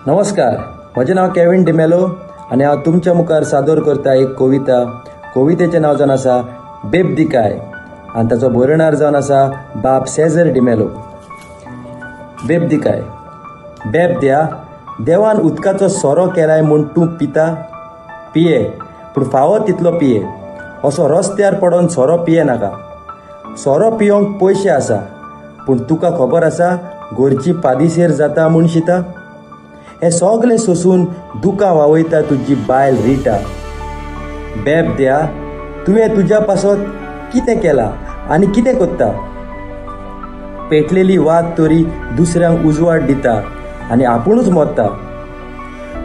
नमस्कार, म्हजें नांव केवीन डिमेलो आनी हांव तुमच्या मुखार सादर करता एक कविता. कवितेचें नांव जावन आसा बेबदिकाय आनी ताचो बरोवणार जावन आसा बाब सेजर डिमेलो. बेबदिकाय. बेबद्या, देवान उदकाचो सोरो केलाय म्हूण तूं पिता? पिये, पूण फावो तितलो पिये. असो रस्त्यार पडोन सोरो पिये नाका. सोरो पियोंक पयशे आसा, पूण तुका खबर आसा गोरची पादिसेर जाता म्हूण शिता? हें सगलें सोसून दुकां व्हांवयता तुजी बायल रिटा. बेबद्या, तुवें तुज्या पासत कितें केलां आनी कितें करता? पेटलेली वात तरी दुसऱ्यांक उजवाड दिता आनी आपुणूच मरता.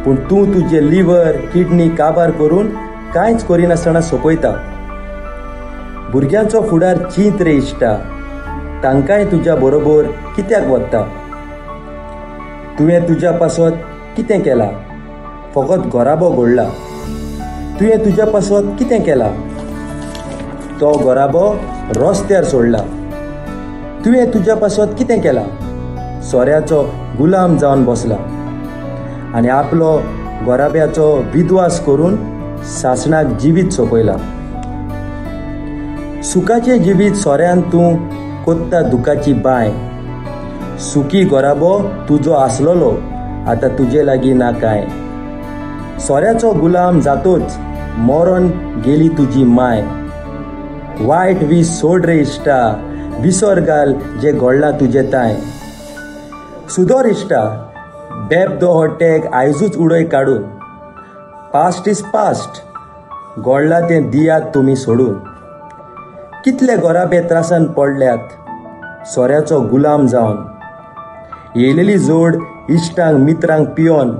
पूण तूं तुजें लिवर किडनी काबार करून कांयच करिनासतना सोंपयता. भुरग्यांचो फुडार चींत रे इश्टा, तांकांय तुज्या बरोबर कित्याक वता? तुवें तुज्या पासत कितें केलां? फकत गोराबो घोडला. तुवें तुज्या पासत कितें केलां? तो गोराबो रस्त्यार सोडला. तुवें तुज्या पासत कितें केलां? सोऱ्याचो गुलाम जावन बसला आनी आपलो गोराब्याचो विद्वास करून सासणाक जिवीत सोंपयला. सुखाचें जिवीत सोऱ्यान तूं कोत्ता दुखाची बांय. सुखी गोराबो तुजो आसलेलो आतां तुजे लागीं ना कांय. सोऱ्याचो गुलाम जातोच मरोन गेली तुजी माय. वायट वीस सोड रे इश्टा, विसर घाल जें घडलां तुजें तांय. सुदोर इश्टा, बेबदो हो टॅग आयजूच उडय काडून. पास्ट is past, घडलां तें दियात तुमी सोडून. कितले गोराबे त्रासान पडल्यात सोऱ्याचो गुलाम जावन. येयलेली जोड इश्टांक मित्रांक पियोन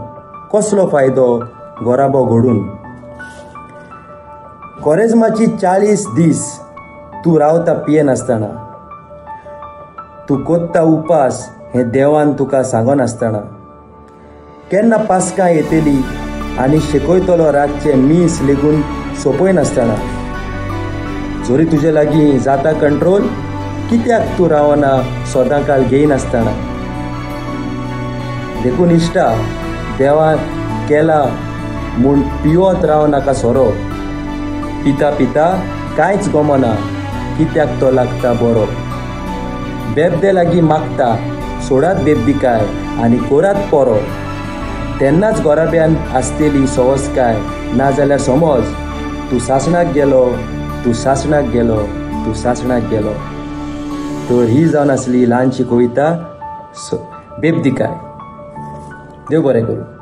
कसलो फायदो गोराबो घडून. कोरेज्माची 40 दीस तूं रावता पियेनासतना. तूं कोत्ता उपास हें देवान तुका सांगनासतना. केन्ना पास्कां येतली आनी शिकयतलो रातचें मीस लेगून सोंपयनासतना. जरी तुजे लागीं जाता कंट्रोल, कित्याक तूं रावना सदां काळ घेयनासतना. देखून इश्टा, देवान केला म्हूण पिवत राव नाका सोरो. पिता पिता कांयच गमना, कित्याक तो लागता बरो. बेबदे लागीं मागता सोडात बेबदिकाय आनी कोरात पोरो. तेन्नाच गोराब्यान आसतली सवसकाय, नाजाल्यार समज तूं सासणाक गेलो, तूं सासणाक गेलो, तूं सासणाक गेलो. तर ही जावन आसली ल्हानशी कविता बेबदिकाय. देव बरें करूं.